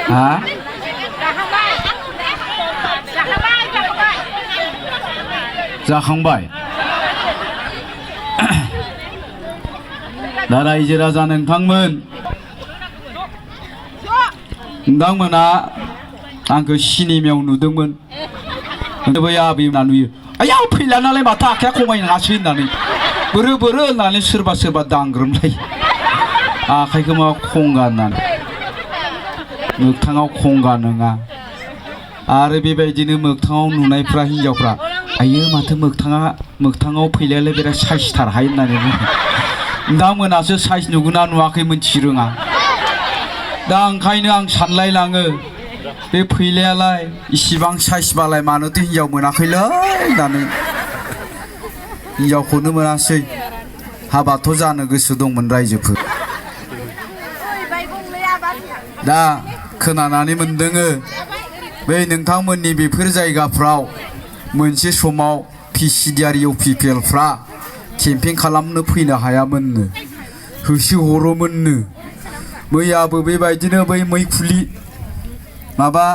아? 자항바이 나라 이제라 자는 당문 당문아 안그 신이명 누등문 근데 왜 아비 나누이 아야 필라나래 마타 개 공이 나신 나니 버르버르 나니 스르바 당그름래 아 가이그마 콩가난 먹탕아व 콩가능아 आरो बेबायदिनो मोगथाङाव नुनायफ्रा हिनजावफ्रा आयो माथो मोगथाङाव फैलायालाय बिराद साइसथारहाय होननानै बुङो नोंथांमोनासो साइस नुगोना नुवाखै मोनथिरोङा दा ओंखायनो आं सानलायलाङो बे फैलायालाय इसिबां साइसबालाय मानोथो हिनजाव मोनाखैलै होननानै हिनजावखौनो मोनासै हाबाथ' जानो गोसो दंमोन रायजोफोर दा खोनानानै मोनदोङो बै नोंथांमोननि बेफोर जायगाफ्राव मोनसे समाव पिसिडिआर इउपिपिएलफ्रा केम्पिं खालामनो फैनो हायामोननो होसोहरोमोननो मैयाबो बेबायदिनो बै मैखुलि माबा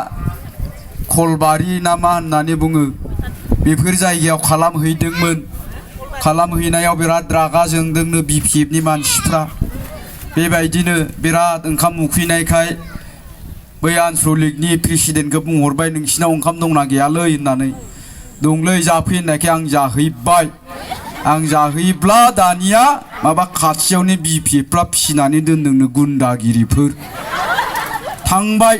खलबारि ना मा होननानै बुङो बेफोर जायगायाव खालामहैदोंमोन खालामहैनायाव बिराद रागा जोंदोंनो बिपिएफनि मानसिफ्रा बेबायदिनो बिराद ओंखाम उखैनायखाय बै आनसलिकनि प्रेसिडेन्टखौ बुंहरबाय नोंसिनाव ओंखाम दंना गैयालै होननानै दंलै जाफै होननायखाय आं जाहैबाय आं जाहैब्ला दानिया माबा खाथियावनो बिपिएफफ्रा फिसिनानै दोनदोंनो गुन्दागिरिफोर थांबाय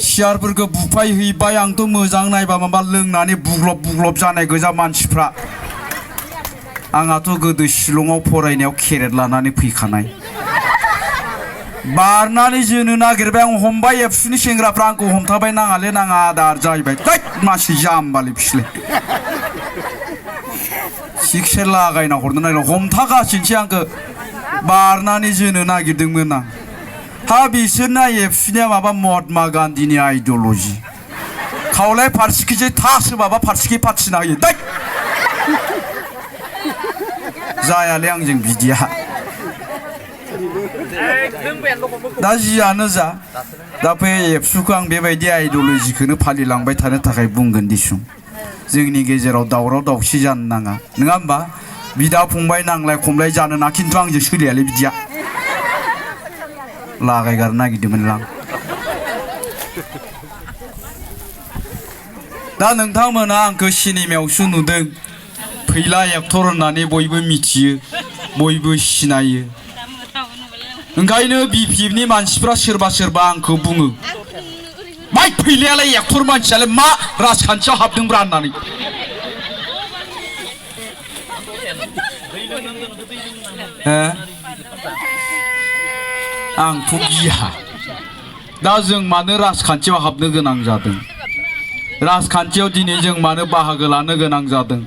सियारफोरखौ बुफायहैबाय आंथ' मोजां नायबा माबा लोंनानै बुग्लब जानाय गोजा मानसिफ्रा आंहाथ' गोदो शिलंआव फरायनायाव केरेट लानानै फैखानाय बारनानै जोनो नागिरबाय आं हमबाय एबसुनि सेंग्राफ्रा आंखौ हमथाबाय नाङालै नाङा आदार जाहैबाय मासि जाम्बालै बिसोरलाय सिक्से लागायना हरनो नागिरदों हमथागासिनोसै आंखौ बारनानै जोनो नागिरदोंमोन आं हा बिसोरना एबसुनिया माबा महात्मा गान्धीनि आइडिय'लजि खावलाय फारसेखैजाय थास होबाबा फारसेखै फाथिना होयो जायालै आंजों बिदिया दा जियानो जा दा बे एबसुखौ आं बेबायदि आइडिय'लजिखौनो फालिलांबाय थानो थाखाय बुंगोन दिसुं जोंनि गेजेराव दावराव दावसि जानो नाङा नङा होमबा बिदा फंबाय नांलाय खमलाय जानो ना खिन्थु आंजों सोलियालै बिदिया लागायगारनो नागिरदोंमोन आं दा नोंथांमोना आंखौ सिनेमायावसो नुदों फैला एक्टर होननानै बयबो मिथियो बयबो सिनायो ओंखायनो बिपिएफनि मानसिफ्रा सोरबा आंखौ बुङो माइ फैलायालाय एक्टर मानसियालाय मा राजखान्थियाव हाबदोंब्रा होननानै आंथ' गिया दा जों मानो राजखान्थियाव हाबनो गोनां जादों राजखान्थियाव दिनै जों मानो बाहागो लानो गोनां जादों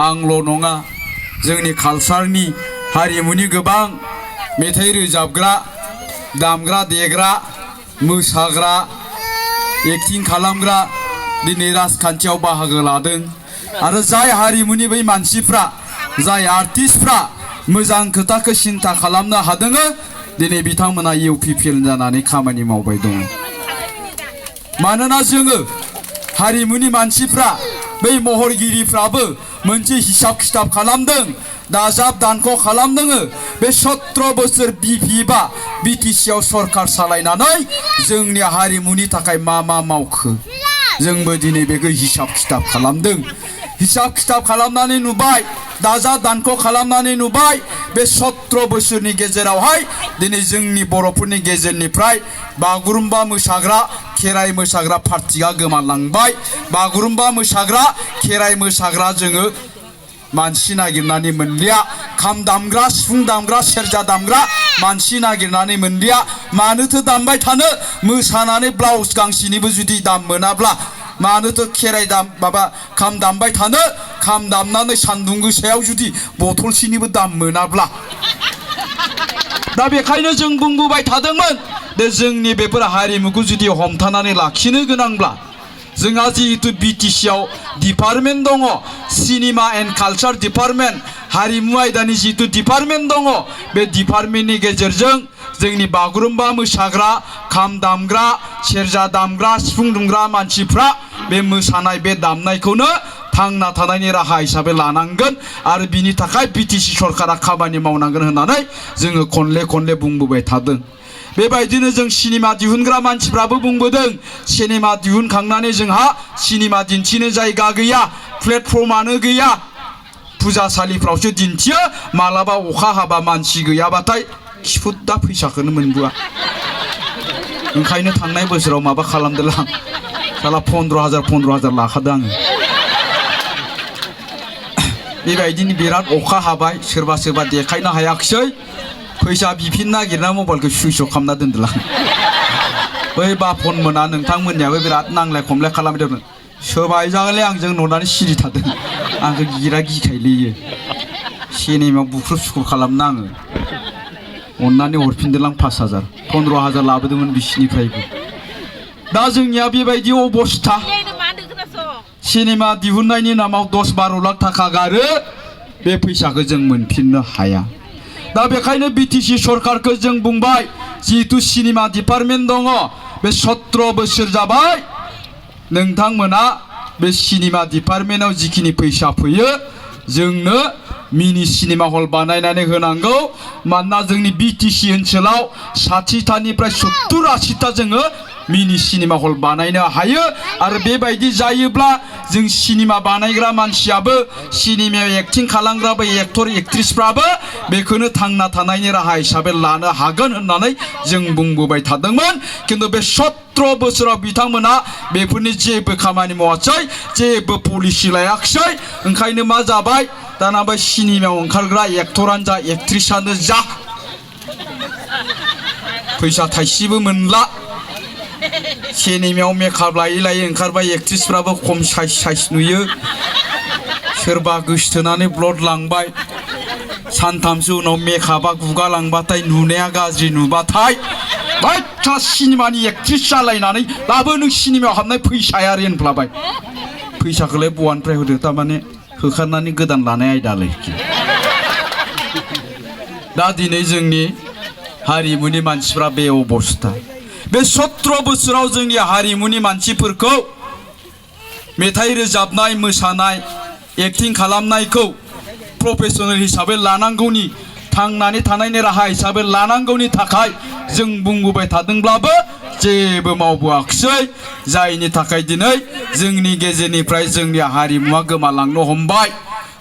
आंल' नङा जोंनि कालचारनि हारिमुनि गोबां मेथाइ रोजाबग्रा दामग्रा देग्रा मोसाग्रा एक्टिं खालामग्रा दिनै राजखान्थियाव बाहागो लादों आरो जाय हारिमुनि बै मानसिफ्रा जाय आर्टिस्टफ्रा मोजां खोथाखौ सिन्था खालामनो हादों दिनै बिथांमोना इउपिपिएल जानानै खामानि मावबाय दङ मानोना जोङो हारिमुनि मानसिफ्रा बै महरगिरिफ्राबो मोनसे हिसाब खिथाब खालामदों दाजाब दानख' खालामदों बे 17 बोसोर बिपिएफआ बिटिसिआव सरकार सालायनानै जोंनि हारिमुनि थाखाय मा मावखो जोंबो दिनै बेखौ हिसाब खिथाब खालामदों हिसाब खिथाब खालामनानै नुबाय दाजाब दानख' खालामनानै नुबाय बे 17 बोसोरनि गेजेरावहाय दिनै जोंनि बर'फोरनि गेजेरनिफ्राय बागुरुम्बा मोसाग्रा खेराइ मोसाग्रा पार्टिया गोमालांबाय बागुरुम्बा मोसाग्रा खेराइ मोसाग्रा जोङो मानसि नागिरनानै मोनलिया खाम दामग्रा सिफुं दामग्रा सेरजा दामग्रा मानसि नागिरनानै मोनलिया मानोथो दामबाय थानो मोसानानै ब्लाउस गांसेनिबो जुदि दाम मोनाब्ला मानोथो खेराइ माबा खाम दामबाय थानो खाम दामनानै सान्दुं गोसायाव जुदि बथलसेनिबो दाम मोनाब्ला दा बेखायनो जों बुंबोबाय थादोंमोन दे जोंनि बेफोर हारिमुखौ जुदि हमथानानै लाखिनो गोनांब्ला जोंहा जिहेतु बिटिसिआव डिपार्टमेन्ट दङ सिनेमा एन्ड कालचार डिपार्टमेन्ट हारिमु आयदानि जिहेतु डिपार्टमेन्ट दङ बे डिपार्टमेन्टनि गेजेरजों जोंनि बागुरुम्बा मोसाग्रा खाम दामग्रा सेरजा दामग्रा सिफुं दुमग्रा मानसिफ्रा बे मोसानाय बे दामनायखौनो थांना थानायनि राहा हिसाबै लानांगोन आरो बिनि थाखाय बिटिसि सरकारा खामानि मावनांगोन होननानै जोङो खनले खनले बुंबोबाय थादों। बेबायदिनो जों सिनेमा दिहुनग्रा मानसिफ्राबो बुंबोदों सिनेमा दिहुनखांनानै जोंहा सिनेमा दिन्थिनो जायगा गैया प्लेटफर्मानो गैया फुजासालिफ्रावसो दिन्थियो मालाबा अखा हाबा मानसि गैयाबाथाय खिफुदा फैसाखौनो मोनबोआ ओंखायनो थांनाय बोसोराव माबा खालामदोलां साला 15,000 लाखादों आङो बेबायदिनो बिराद अखा हाबाय सोरबा सोरबा देखायनो हायाखिसै फैसा बिफिन नागिरना मबाइलखौ सुइच अफ खालामना दोनदोलां बै बाफन मोना नोंथांमोननियाबो बिराद नांलाय खमलाय खालामदोंमोन सोबाय जागोनलै आंजों न'नानै सिरि थादों आंखौ गिरा गिखायलेयो सिनेमायाव बुख्रुब सुख्रुब खालामना आङो अन्नानै हरफिनदोलां 5,000 15,000 लाबोदोंमोन बिसिनिफ्रायबो दा जोंनिया बेबायदि अबस्था सिनेमा दिहुननायनि नामाव 10-12 लाख थाखा गारो बे फैसाखौ जों मोनफिननो हाया दा बेखायनो बिटिसि सरकारखौ जों बुंबाय जिहेतु सिनेमा डिपार्टमेन्ट दङ बे 17 बोसोर जाबाय नोंथांमोना बे सिनेमा डिपार्टमेन्टआव जिखिनि फैसा फैयो जोंनो मिनि सिनेमा हल बानायनानै होनांगौ मानोना जोंनि बिटिसि ओनसोलाव 60थानिफ्राय 70-80ता जोङो मिनि सिनेमा हल बानायनो हायो आरो बेबायदि जायोब्ला जों सिनेमा बानायग्रा मानसियाबो सिनेमायाव एक्टिं खालामग्रा बे एक्टर एक्ट्रिसफ्राबो बेखौनो थांना थानायनि राहा हिसाबै लानो हागोन होननानै जों बुंबोबाय थादोंमोन किन्तु बे 17 बोसोराव बिथांमोना बेफोरनि जेबो खामानि मावासै जेबो पलिसि लायाखिसै ओंखायनो मा जाबाय दाना बे सिनेमायाव ओंखारग्रा एक्टरानो जा एक्ट्रिसानो जा फैसा थाइसेबो मोनला सिनेमायाव मेकआप लायै ओंखारबाय एक्ट्रिसफ्राबो खम साइज नुयो सोरबा गोसथोनानै ब्लड लांबाय सानथामसो उनाव मेकआपआ गुगालांबाथाय नुनाया गाज्रि नुबाथाय बायथा सिनेमानि एक्ट्रिस जालायनानै लाबो नों सिनेमायाव हाबनाय फैसाया होनफ्लाबाय फैसाखौलाय बहानिफ्राय होदो थारमाने होखारनानै गोदान लानाय आयदालाय दा दिनै जोंनि हारिमुनि मानसिफ्रा बे अबस्था बे 17 बोसोराव जोंनि हारिमुनि मानसिफोरखौ मेथाइ रोजाबनाय मोसानाय एक्टिं खालामनायखौ प्रफेसनेल हिसाबै लानांगौनि थांनानै थानायनि राहा हिसाबै लानांगौनि थाखाय जों बुंबोबाय थादोंब्लाबो जेबो मावबोआखिसै जायनि थाखाय दिनै जोंनि गेजेरनिफ्राय जोंनि हारिमुवा गोमालांनो हमबाय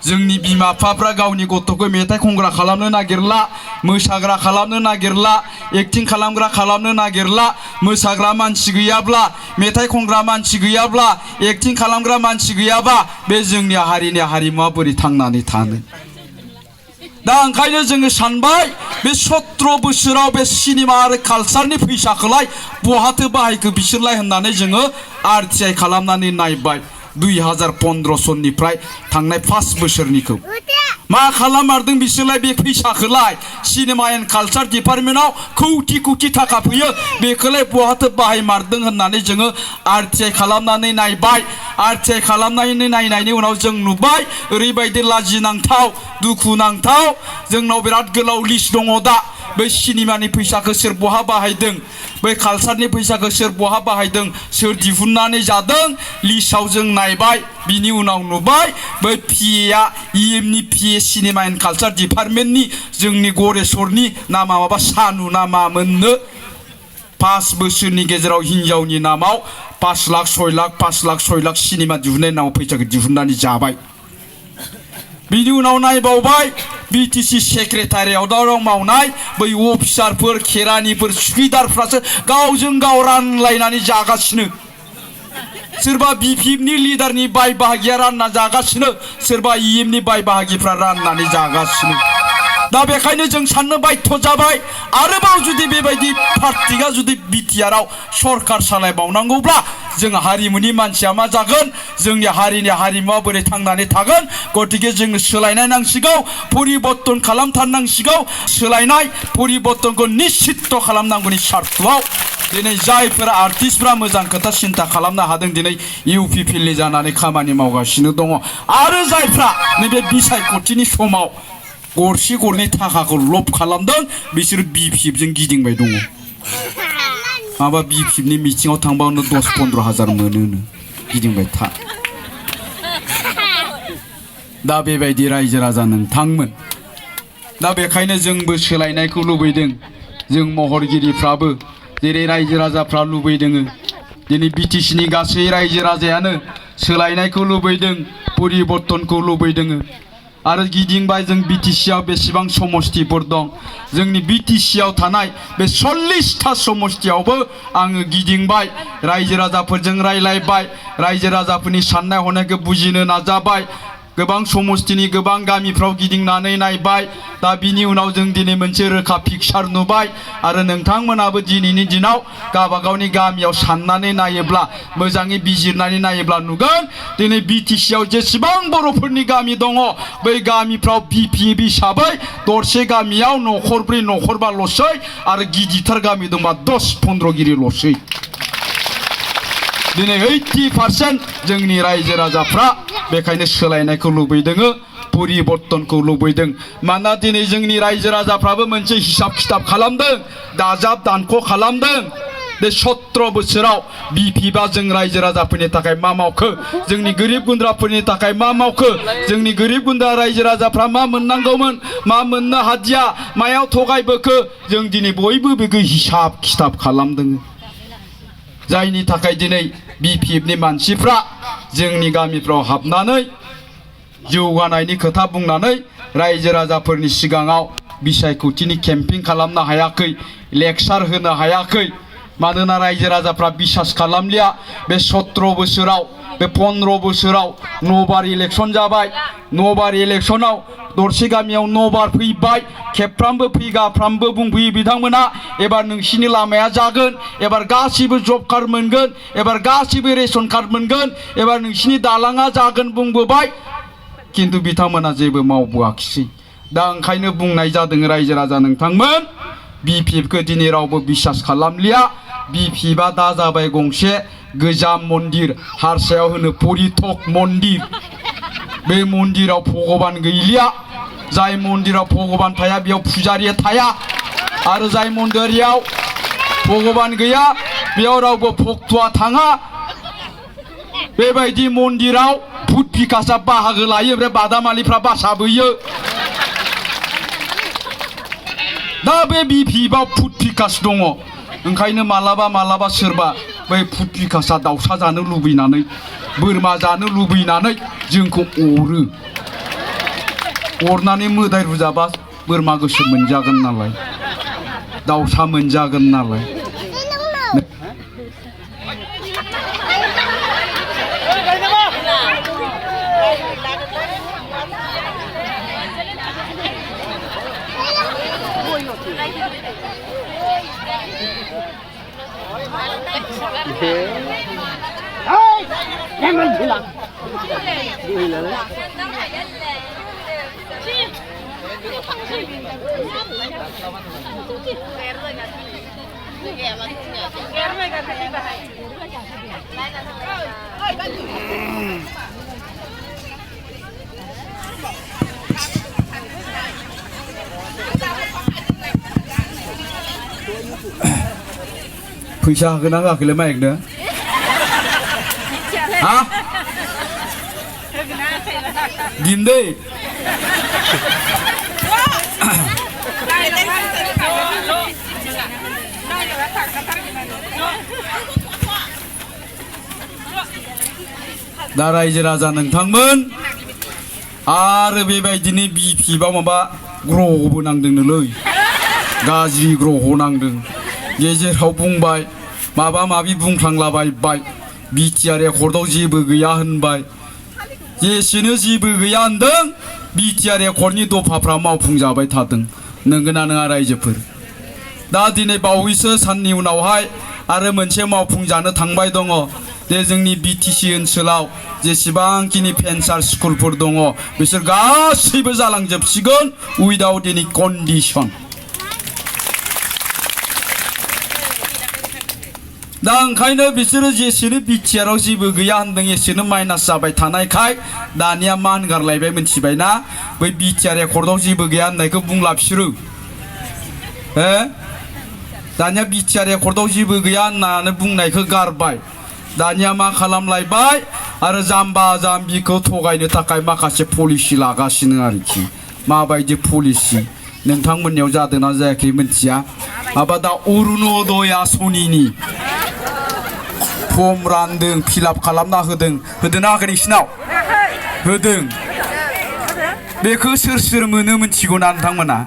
जोंनि बिमा बिफाफ्रा गावनि गथ'खौ मेथाइ खनग्रा खालामनो नागिरला मोसाग्रा खालामनो नागिरला एक्टिं खालामग्रा खालामनो नागिरला मोसाग्रा मानसि गैयाब्ला मेथाइ खनग्रा मानसि गैयाब्ला एक्टिं खालामग्रा मानसि गैयाबा बे जोंनि हारिनि हारिमुवा बोरै थांनानै थानो दा ओंखायनो जोङो सानबाय बे 17 बोसोराव बे सिनेमा आरो कालचारनि फैसाखौलाय बहाथो बाहायखो बिसोरलाय होननानै जोङो RTI खालामनानै नायबाय 2015 सननिफ्राय थांनाय 5 बोसोरनिखौ मा खालामारदों बिसोरलाय बे फैसाखौलाय सिनेमा एन्ड कालचार डिपार्टमेन्टआव कौटि थाखा फैयो बेखौलाय बहाथो बाहायमारदों होननानै जोङो RTI खालामनानै नायबाय RTI खालामनानै नायनायनि उनाव जों नुबाय ओरैबायदि लाजिनांथाव दुखुनांथाव जोंनाव बिराद गोलाव लिस्ट दङ दा बै सिनेमानि फैसाखौ सोर बहा बाहायदों बै कालचारनि फैसाखौ सोर बहा बाहायदों सोर दिहुननानै जादों लिस्टआव जों नायबाय बिनि उनाव नुबाय बै PA EMनि PA सिनेमा एन्ड कालचार डिपार्टमेन्टनि जोंनि गरेस्वरनि नामा माबा सानु नामा मोननो 5 बोसोरनि गेजेराव हिन्जावनि नामाव 5 लाख 6 लाख 5 लाख 6 लाख सिनेमा दिहुननाय नामाव फैसाखौ दिहुननानै जाबाय बिनि उनाव नायबावबाय BTC सेक्रेटारियाव मावनाय बै अफिसारफोर केरानिफोर सुखिदारफ्रासो गावजों गाव रानलायनानै जागासिनो सोरबा BPFनि लिडारनि बाय बाहागिया रानना जागासिनो सोरबा EMनि बाय बाहागिफ्रा राननानै जागासिनो दा बेखायनो जों साननो बाध्य जाबाय आरोबाव जुदि बेबायदि पार्टिया जुदि BTRआव सरकार सालायबावनांगौब्ला जों हारिमुनि मानसिया मा जागोन जोंनि हारिनि हारिमुवा बोरै थांनानै थागोन गतिके जों सोलायनाय नांसिगौ परिबर्तन खालामथारनांसिगौ सोलायनाय परिबर्तनखौ निश्चित खालामनांगौनि सार्थआव दिनै जायफोरा आर्टिस्टफ्रा मोजां खोथा सिन्था खालामनो हादों दिनै UPPLनि जानानै खामानि मावगासिनो दङ आरो जायफ्रा नैबे बिसायख'थिनि समाव गरसे गरनै थाखाखौ लब खालामदों बिसोर BPFजों गिदिंबाय दङ माबा BPFनि मिटिङाव थांबानो 10-15 हाजार मोनोनो गिदिंबाय था दा बेबायदि रायजो राजा नोंथांमोन दा बेखायनो जोंबो सोलायनायखौ लुबैदों जों महरगिरिफ्राबो जेरै रायजो राजाफ्रा लुबैदों दिनै BTCनि गासै रायजो राजायानो सोलायनायखौ लुबैदों परिबर्तनखौ लुबैदों आरो गिदिंबाय जों BTCआव बेसेबां समष्टिफोर दं जोंनि BTCआव थानाय बे 40टा समष्टियावबो आङो गिदिंबाय रायजो राजाफोरजों रायलायबाय रायजो राजाफोरनि साननाय हनायखौ बुजिनो नाजाबाय गोबां समष्टिनि गोबां गामिफ्राव गिदिंनानै नायबाय दा बिनि उनाव जों दिनै मोनसे रोखा पिक्चार नुबाय आरो नोंथांमोनाबो दिनैनि दिनाव गावबागावनि गामियाव साननानै नायोब्ला मोजाङै बिजिरनानै नायोब्ला नुगोन दिनै BTCआव जेसेबां बर'फोरनि गामि दङ बै गामिफ्राव BPF हिसाबै दरसे गामियाव न'खरब्रै न'खरबाल'सै आरो गिदिरथार गामि दंबा 10-15 गिरिल'सै दिनै 80% जोंनि रायजो राजाफ्रा बेखायनो सोलायनायखौ लुबैदों परिबर्तनखौ लुबैदों मानोना दिनै जोंनि रायजो राजाफ्राबो मोनसे हिसाब खिथाब खालामदों दाजाब दानख' खालामदों बे 17 बोसोराव BPFआ जों रायजो राजाफोरनि थाखाय मा मावखो जोंनि गोरिब गुन्द्राफोरनि थाखाय मा मावखो जोंनि गोरिब गुन्द्रा रायजो राजाफ्रा मा मोननांगौमोन मा मोननो हादिया मायाव थगायबोखो जों दिनै बयबो बेखौ हिसाब खिथाब खालामदों जायनि थाखाय दिनै BPFनि मानसिफ्रा जोंनि गामिफ्राव हाबनानै जौगानायनि खोथा बुंनानै रायजो राजाफोरनि सिगाङाव बिसायख'थिनि केम्पिं खालामनो हायाखै लेक्सार होनो हायाखै मानोना रायजो राजाफ्रा बिसास खालामलिया बे 17 बोसोराव बे 15 बोसोराव 9 बार इलेक्सन जाबाय 9 बार इलेक्सनाव दरसे गामियाव 9 बार फैबाय खेबफ्रामबो फैगाफ्रामबो बुंफैयो बिथांमोना एबार नोंसिनि लामाया जागोन एबार गासिबो जब कार्ड मोनगोन एबार गासिबो रेशन कार्ड मोनगोन एबार नोंसिनि दालाङा जागोन बुंबोबाय किन्तु बिथांमोना जेबो मावबोआखिसै दा ओंखायनो बुंनाय जादों रायजो राजा नोंथांमोन BPFखौ दिनै रावबो बिसास खालामलिया BPFआ दा जाबाय गंसे गोजाम मन्दिर हारसायाव होनो परिथक मन्दिर बे मन्दिराव भगबान गैलिया जाय मन्दिराव भगबान थाया बेयाव फुजारि थाया आरो जाय मन्दिराव भगबान गैया बेयाव रावबो भक्तआ थाङा बेबायदि मन्दिराव भुट पिकासा बाहागो लायो ओमफ्राय बादामालिफ्रा बासाबोयो दा बे BPFआव भुट पिकास दङ ओंखायनो मालाबा सोरबा बै भुट पिकासा दाउसा जानो लुबैनानै बोरमा जानो लुबैनानै जोंखौ अरनानै मोदाय रुजाबा बोरमा गोसोम मोनजागोन नालाय दाउसा मोनजागोन नालाय फैसा होगोन ना होआखैलाय माइकनो हा दिन्दै दा रायजो राजा नोंथांमोन आरो बेबायदिनो BPFआव माबा ग्रहबो नांदोंनोलै गाज्रि ग्रह नांदों गेजेराव बुंबाय माबा माबि बुंफ्लांलाबायबाय BTR एकर्डआव जेबो गैया होनबाय जेसेनो जेबो गैया होनदों BTR एकर्डनि दफाफ्रा मावफुंजाबाय थादों नंगौना नङा रायजोफोर दा दिनै बावैसो साननि उनावहाय आरो मोनसे मावफुंजानो थांबाय दङ जे जोंनि BTC ओनसोलाव जेसेबांखिनि फेन्सार स्कुलफोर दङ बिसोर गासैबो जालांजोबसिगोन उइदाउट एनि कन्डिशन दा ओंखायनो बिसोरो जेसेनो बिटिआरआव जेबो गैया होनदों एसेनो माइनास जाबाय थानायखाय दानिया मा होनगारलायबाय मिथिबायना बै बिटिआर रेकर्डआव जेबो गैया होननायखौ बुंला बिसोरो दानिया बिटिआर रेकर्डआव जेबो गैया होननानै बुंनायखौ गारबाय दानिया मा खालामलायबाय आरो जाम्बा जाम्बिखौ थगायनो थाखाय माखासे पलिसि लागासिनो आरोखि माबायदि पलिसि नोंथांमोननियाव जादोंना जायाखै मिथिया माबा दा अरुणोदय आसनिनि फर्म रानदों फिलआप खालामना होदोंना होआखै नोंसिनाव होदों बेखौ सोर मोनो मिथिगौ ना नोंथांमोना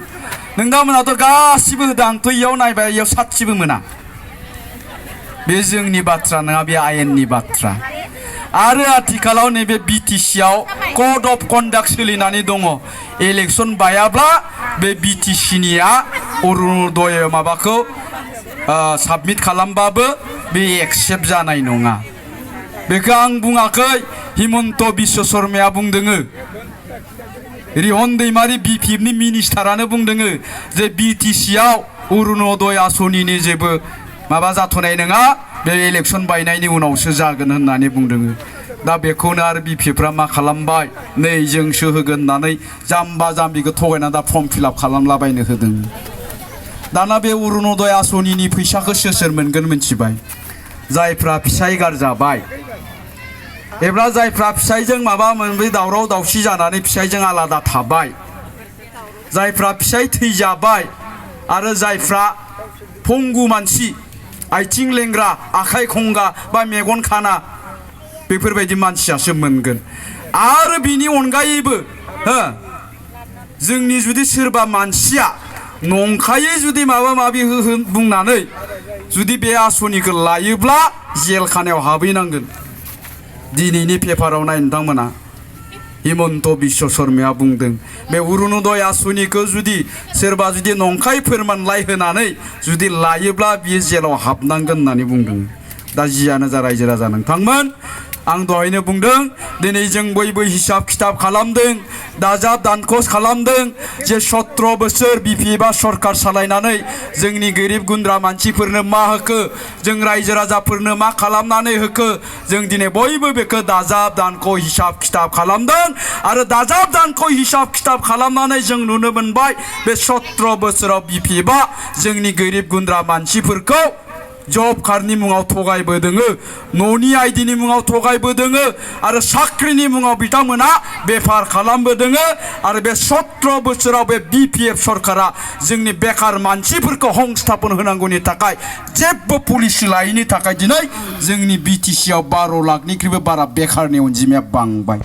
नोंथांमोनाथ' गासिबो होदों आंथ' इयाव नायबाय इयाव सासेबो मोना बे जोंनि बाथ्रा नङा बे आयेननि बाथ्रा आरो आथिखालाव नैबे बिटिसिआव कड अफ कन्डाक्ट सोलिनानै दङ इलेक्सन बायाब्ला बे बिटिसिनिया अरुणोदय माबाखौ साबमिट खालामबाबो बे एक्सेप्ट जानाय नङा बेखौ आं बुङाखै हिमन्त बिश्व शर्माया बुंदोङो रिहन दैमारी बिपिएफनि मिनिस्टारानो बुंदोङो जे बिटिसिआव अरुणोदय आसनिनि जेबो माबा जाथ'नाय नङा बे इलेक्सन बायनायनि उनावसो जागोन होननानै बुंदोङो दा बेखौनो आरो बिपिएफफ्रा मा खालामबाय नै जोंसो होगोन होननानै जाम्बा जाम्बिखौ थगायना दा फर्म फिलआप खालामलाबायनो होदों दाना बे अरुणोदय आसनिनि फैसाखौ सोर मोनगोन मिथिबाय जायफ्रा फिसाय गारजाबाय एबा जायफ्रा फिसायजों माबा मोनसे दावराव दावसि जानानै फिसायजों आलादा थाबाय जायफ्रा फिसाय थैजाबाय आरो जायफ्रा पंगु मानसि आथिं लेंग्रा आखाइ खंगा बा मेगन खाना बेफोरबायदि मानसियासो मोनगोन आरो बिनि अनगायैबो जोंनि जुदि सोरबा मानसिया नंखायै जुदि माबा माबि बुंनानै जुदि बे आसनिखौ लायोब्ला जेल खानायाव हाबहैनांगोन दिनैनि पेपाराव नाय नोंथांमोना हिमन्त बिश्व शर्माया बुंदों बे अरुणोदय आसनिखौ जुदि सोरबा जुदि नंखाय फोरमानलाइ होनानै जुदि लायोब्ला बियो जेलाव हाबनांगोन होननानै बुंदों दा जियानो जा रायजो राजा नोंथांमोन आं दहायनो बुंदों दिनै जों बयबो हिसाब खिथाब खालामदों दाजाब दानख'स खालामदों जे 17 बोसोर बिपिएफआ सरकार सालायनानै जोंनि गोरिब गुन्द्रा मानसिफोरनो मा होखो जों रायजो राजाफोरनो मा खालामनानै होखो जों दिनै बयबो बेखौ दाजाब दानख' हिसाब खिथाब खालामदों आरो दाजाब दानख' हिसाब खिथाब खालामनानै जों नुनो मोनबाय बे 17 बोसोराव बिपिएफआ जोंनि गोरिब गुन्द्रा मानसिफोरखौ जब कार्डनि मुङाव थगायबोदोङो न'नि आइडिनि मुङाव थगायबोदोङो आरो साख्रिनि मुङाव बिथांमोना बेफार खालामबोदोङो आरो बे 17 बोसोराव बे बिपिएफ सरकारा जोंनि बेकार मानसिफोरखौ संस्थापन होनांगौनि थाखाय जेबो पलिसि लायैनि थाखाय दिनै जोंनि बिटिसिआव 12 लाखनिख्रुइबो बारा बेकारनि अनजिमाया बांबाय